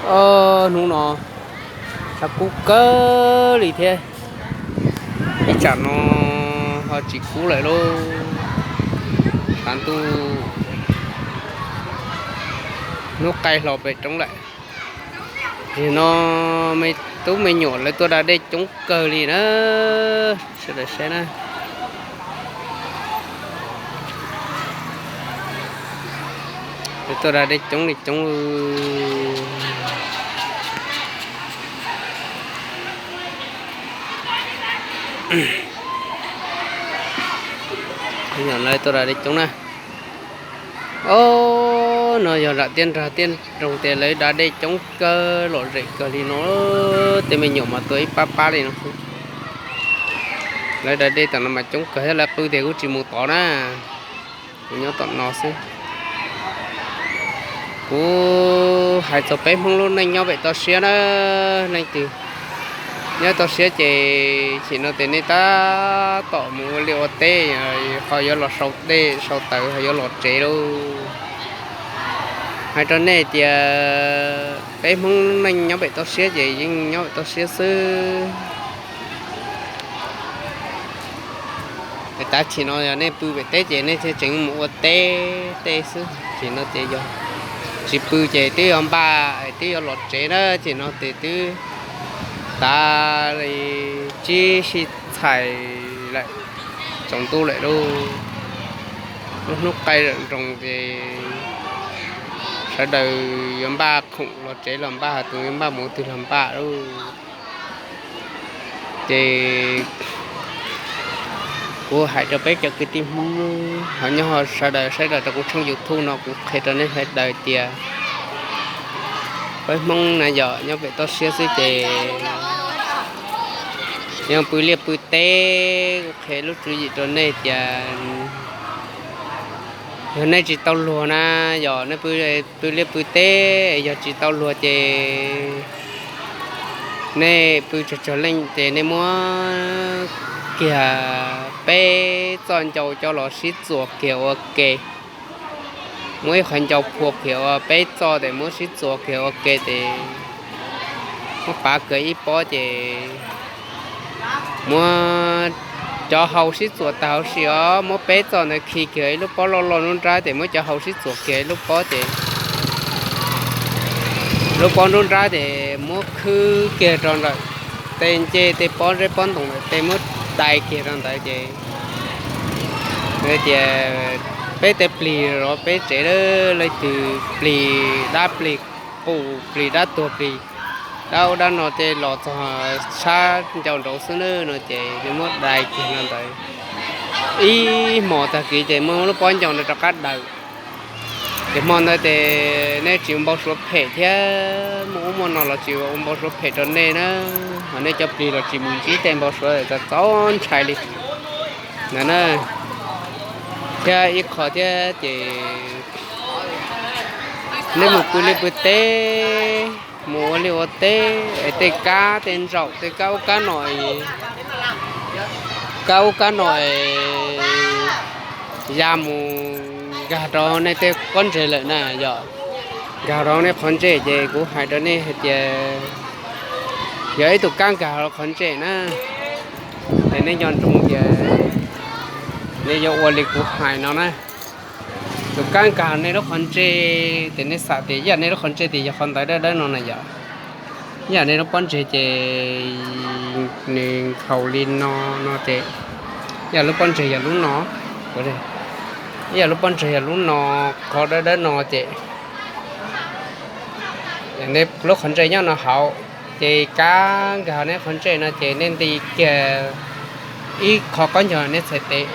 Os, hnub no tshav kub kawg li thiab. Ib tsam no ho tsis kub lawm lauj. Tshav ntuj, hnub qaij hlo pem roob lawm. Nim no me tub me nyuam lawv tuaj da dej coob kawg li na. Sawv daws saib na. Lawv tuaj da dej coob li coob. Tuaj da dej coob na. Os, no yog nram tiaj nrag tiaj nroog tias lawv da dej coob kawg lom zem kawg li no. Tej me nyuam mas tuaj ib pab pab li no. Lawv da dej tom no mas coob kawg thiab lawv qw tias kuv tsis mus tod na. Kuv nyob tom no xwb. Kuv hais txog peb Hmoob lub neej nyob pem toj siab na, leej twg nyob toj siab ces sim no ces nej tab tom mus ua liaj ua teb, ho yuav los sau dej sau taws ho yuav los tsev lauj. Hais rau nej tias peb Hmoob lub neej nyob pem toj siab ces yeej nyob pem toj siab xwb. Tav chim no yog nej pw pem teb ces nej thiaj tseem mus ua teb tej xwb, chim no ces yog tsis pw ces twb yuav npaj twb yuav los tsev na, chim no ces twb tav li tsib sij txhais lawm, tsaus ntuj lawm lauj. Lub hnub qaij nroos ces sawv daws yuav npaj khoom los tsev los npaj, tus yuav npaj mus twg los npaj lauj. Ces kuv hais rau peb cov kwv tij Hmoob ho nyob ho sawv daws saib daws rau kuv tshooj YouTube no, kuv qhia rau nej sawv daws tias peb Hmoob na yog nyob pem toj siab xwb ces yog pw liaj pw teb, kuv qhia lub tswv yim rau nej tias yog nej tsis tau luag na, yog nej pw liaj pw teb yog tsis tau luag ces nej pw tsawg tsawg leej ces nej muab kiag peb txoj ncau coj los sib txuas kiag ua ke. Muab ib qhov ncau phua kiag ua peb txoj ces muab sib txuas kiag ua ke ces muab pav kiag ib pob ces muab cov hau sib txuas tag huv si os, muab peb txoj ntawd khi kiag ib lub pob loj loj nruab nrab ces muab cov hau sib txuas kiag ib lub pob ces lub pob nruab nrab ces muab khwb kiag rau ntawm tej ncej tej pob zeb pob ntoo ntawm tej muab dai kiag rau ntawd ces tias peb tej plig los peb tsev, leej twg plig dab plig qus plig dab tuag plig dab ub dab no ces los txog sab ncau nraud xwb na no ces muab dai kiag no ntawd. Ib hmos tag kis ces muab lub pob ncau ntawd rov qab daws. Ces hmo ntawd ces nej tsis ua npau suav phem thiab muaj ub muaj no los tsis ua npau suav phem rau nej na, ho nej cov plig los tsis mus ntsib tej npau suav txaus txaus ntshai li ntawd na. Thiab ib qho thiab ces nej mus pw liaj pw teb, mus ua liaj ua teb es tej kab tej ntsaum tej kab ub kab no, kab ub kab no es ya mus nkag rau nej tej pob ntseg lawm na yom. Nkag rau nej qhov ntsej ces kuv hais rau nej hais tias yog ib tug kab nkag rau qhov ntsej na, ces nej nco ntsoov tias nej yuav ua li kuv hais no na. Tus kab nkag nej lub qhov ntsej ces nej xam tias ib yam nej lub qhov ntsej tias yog qhov ntawv dawb dawb no na yom. Ib yam nej lub pob ntseg ces nws nkhaus li no, no ces ib yam lub pob ntseg yog lub no, ib yam lub pob ntseg yog lub no, qhov dawb dawb no ces lub qhov ntsej nyob no hauv, ces kab nkag nej qhov ntsej no ces nej nti kiag ib qho qaub ncaug nej txhais tes,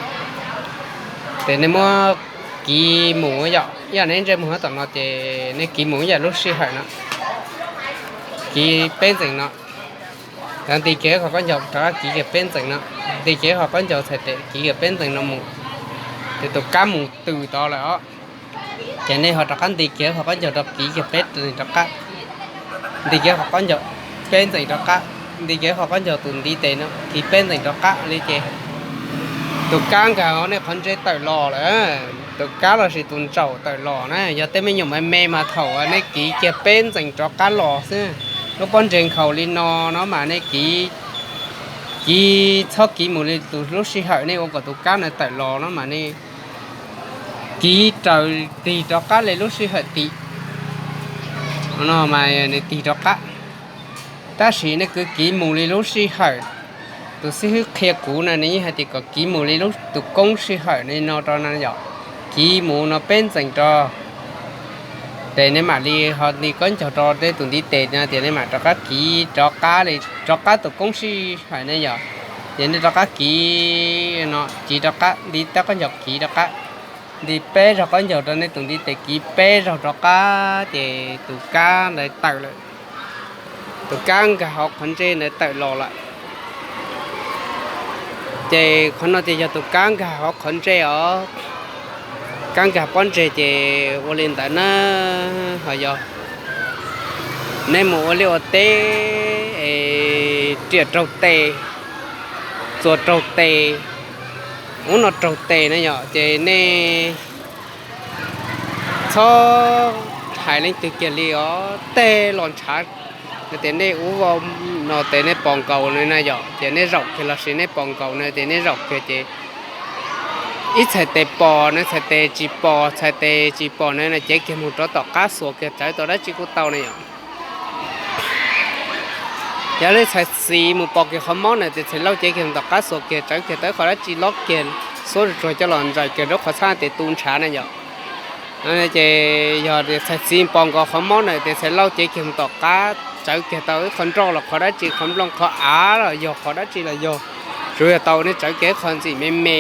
ces nej muab kiv mus yom, ib yam nej ntsej muag tom no ces nej kiv mus ib yam lub sij hawm no, kiv peb ntxees no, nti kiag qhov qaub ncaug rov qab kiv kiag peb ntxees no, nti kiag qhov qaub ncaug txhais tes kiv kiag peb ntxees no mus, ces tus kab mus tws tod lawm os. Ces nej ho rov qab nti kiag qhov qaub ncaug rau kiv kiag peb ntxees rov qab, nti kiag qhov qaub ncaug peb ntxees rov qab, nti kiag qhov qaub ncaug tus ntiv tes no kiv peb ntxees rov qab li ces tus kab nkag nej qhov ntsej tawm los lawm. tus kab lossis tus ntsaum tawm los na. Yog tej me nyuam me me mas thaum nej kiv kiag peb ntxees rov qab los xwb. Lub pob ntseg nkhaus li no no mas nej kiv, kiv txhob kiv mus li tus lub sij hawm nej ua kom tus kab ntawd tawm los no mas nej kiv raws tig rov qab li lub sij hawm tim no mas nws tig rov qab. Tab sis nej kwv kiv mus li lub sij hawm tus xib hwb qhia kuv na, nws yeej hais tias kom kiv mus li lub tus koob sij hawm no rau na yom. Kiv mus no peb ntxees rau, ces nej mam li ho nti khaub ncaug rau tej tus ntiv tes no tias nej mam rov qab kiv rov qab li, rov qab tus koob sij hawm ne yom. Ces nej rov qab kiv no, kiv rov qab, nti tab khaub ncaug kiv rov qab, nti peb zaug khaub ncaug rau nej tus ntiv tes, kiv peb zaug rov qab ces tus kab ntawd tawm lawm. Tus kab nkag hauv qhov ntsej ntawd tawm los lawm. Ces qhov no ces yog tus kab nkag hauv qhov ntsej os. Kab nkag pob ntseg ces ua li ntawd na. Ho yog nej mus ua liaj ua teb es riam raug tes, txuas raug tes, ub no raug tes na yom, ces nej txhob hais leej twg kiag li os. Tej los ntshav no tias nej ub no tes nej pos nkaus na yom, ces nej zaum kiag lossis nej pos nkaus na tias nej zaum kiag ces ib txhais tes pos na, txhais tes tsis pos, txhais tes tsis pos na, cev kiag mus rov tom qab xuas kiag tsawv tau dab tsi kuj tau na yom. Yog li txhais xis mus pos kiag qhov mob na ces txhais lauj cev kiag mus tom qab xuas kiag tsawv kiag tau qhov dab tsi lob kiag, xuab tsuag coj los ntsais kiag rau qhov txhab tias tu ntshav na yom. Ces yog txhais xis pos nkaus qhov mob na ces txhais lauj cev kiag mus tom qab tsawv kiag tau ib qho nroj los qhov dab tsi, qhov nplooj qhov av los yog qhov dab tsi los yog, tsuas yog tau nej tsawv kiag ib qho ntxim me me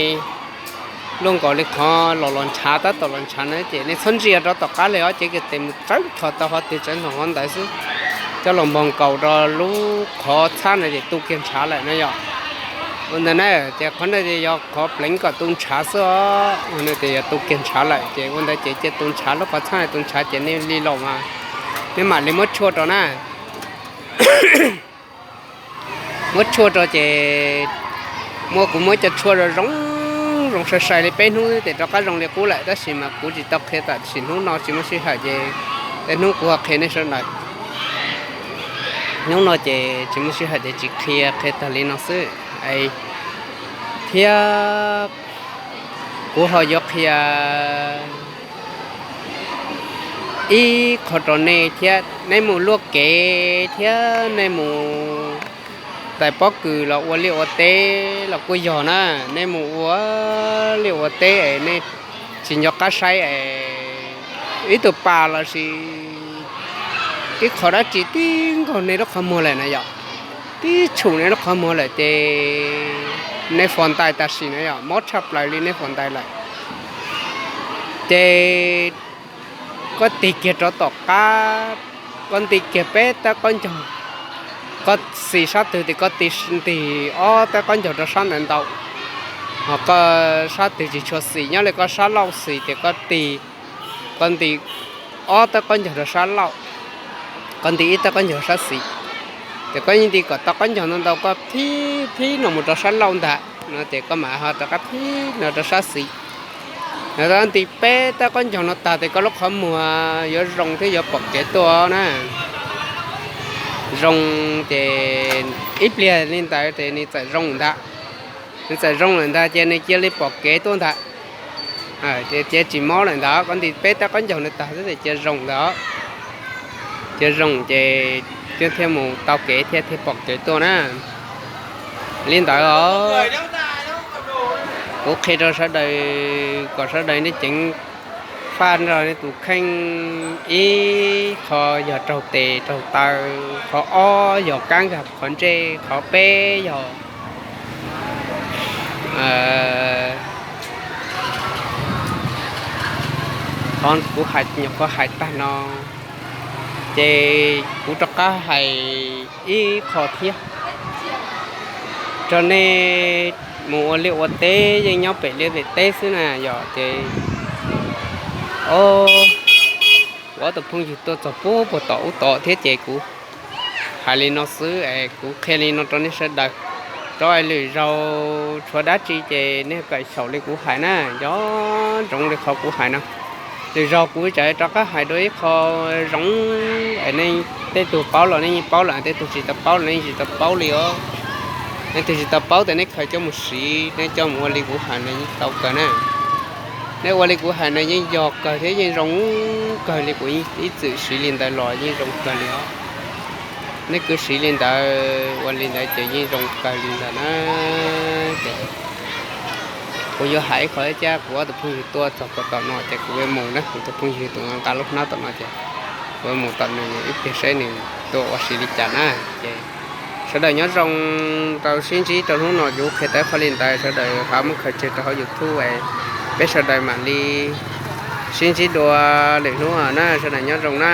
luaj nkaus li qhov los los ntshav, tab tom los ntshav na ces nej txhob ntsia rov tom qab li os, cev kiag tes mus tsawv kiag tau qhov twg tsawv nkaus qhov ntawd xwb, coj los npog nkaus rau lub qhov txhab na ces tu kiag ntshav lawm na yom. Ua ntawd na, ces qhov ntawd ces yog qhov pleev kom tu ntshav xwb os, ua ntawd ces yog tu kiag ntshav lawm ces ua ntawd ces cia tu ntshav, lub qhov txhab tu ntshav ces nej li los mas nej mam li muab tshuaj rau na. Muab tshuaj rau ces muab, kuv muab cov tshuaj zoo zoo sai sai li peb hnub ces rov qab zoo li qub lawm, tab sis mas kuv tsis tau qhia tam sim hnub no tsis muaj sij hawm ces tej hnub kuv ho qhia nej sawv daws. Hnub no ces tsis muaj sij hawm ces tsis qhia, qhia tag li no xwb. Thiab kuv ho yuav qhia ib qho rau nej thiab, nej mus luaj kev thiab nej mus tais pob kws los ua liaj ua teb los kuj yog na, nej mus ua liaj ua teb es nej tsis nco qab saib es ib tug pas lossis ib qho dab tsi tib nkaug nej lub qhov muag lawm na yom, tib tshum nej lub qhov muag lawm ces nej fos ntais tam sim na yom, mob tshaj plaws li nej fos ntais lawm. Ces koj tig kiag rov tom qab, koj nti kiag peb tab qaub ncaug, koj xis sab twg ces koj tig ntig ob tab qaub ncaug rau sab ntawd ntau. Ho koj sab twg tsis tshua xis, nyob li koj sab laug xis ces koj tig, koj nti ob tab qaub ncaug rau sab laug, koj nti ib tab qaub ncaug sab xis. Ces koj yeej nti kom tau qaub ncaug ntau ntau, koj thib thib no mus rau sab laug ntag no ces koj mam ho rov qab thib no rau sab xis. Yog nti peb tab qaub ncaug no tag ces koj lub qhov muag yuav zoo thiab yuav pom kev tuaj na. Zoo ces ib pliag li ntawd ces nws txawm zoo ntag. Nws txawm zoo lawm ntag ces nws cia li pom kev tuaj ntag. Cia tsis mob lawm ntag, koj nti peb tab qaub ncaug no tag xwb ces cia zoo ntag. Cia zoo ces thiaj mus tau kev thiab thiaj pom kev tuaj na. Li ntawd os, kuv qhia rau sawv daws kom sawv daws nej ceev faj nrog nej tus kheej. Ib qho yog raug tes raug taw, qhov ob yog kab nkag qhov ntsej, qhov peb yog qhov kuv hais nyuam qhuav hais tag no, ces kuv rov qab hais ib qho thiab rau nej mus ua liaj ua teb yeej nyob pem liaj pem teb xwb na yom. Ces o, kuv ob tug phooj ywg tuaj txog puag puag tom ub tod thiab ces kuv hais li no xwb es kuv qhia li no rau nej sawv daws. Rau lwm zaus tshuav dab tsi ces nej kawm xyaum li kuv hais na, nco ntsoov li qhov kuv hais no. Lwm zaus kuv tseem rov qab hais dua ib qho zoo es nej tej tug paub los nej yeej paub lawm, tej tug tsis tau paub los nej yeej tsis tau paub li os. Nej tug tsis tau paub ces nej khaws coj mus siv, nej coj mus ua li kuv hais no yeej tau kawg na. Nej ua li kuv hais no yeej yog kawg thiab yeej zoo kawg li, kuv ib txwm siv li ntawd los yeej zoo kawg li os. Nej kuj siv li ntawd ua li ntawd ces yeej zoo kawg li ntawd na. Ces kuv yuav hais ib qho thiab, kuv ob tug phooj ywg tuaj txog tom no ces kuv yuav mus na, kuv tus phooj ywg tus nqa lub hnab tom no ces kuv yuav mus tom nws ib pliag saib nws tuaj ua si li cas na. Ces sawv daws nyob zoo, rau sib ntsib rau hnub no, kuv qhia tau qhov li ntawd, sawv daws ho muab khaws tseg rau hauv YouTube, peb sawv daws mam li sib ntsib dua lwm hnub na, sawv daws nyob zoo na.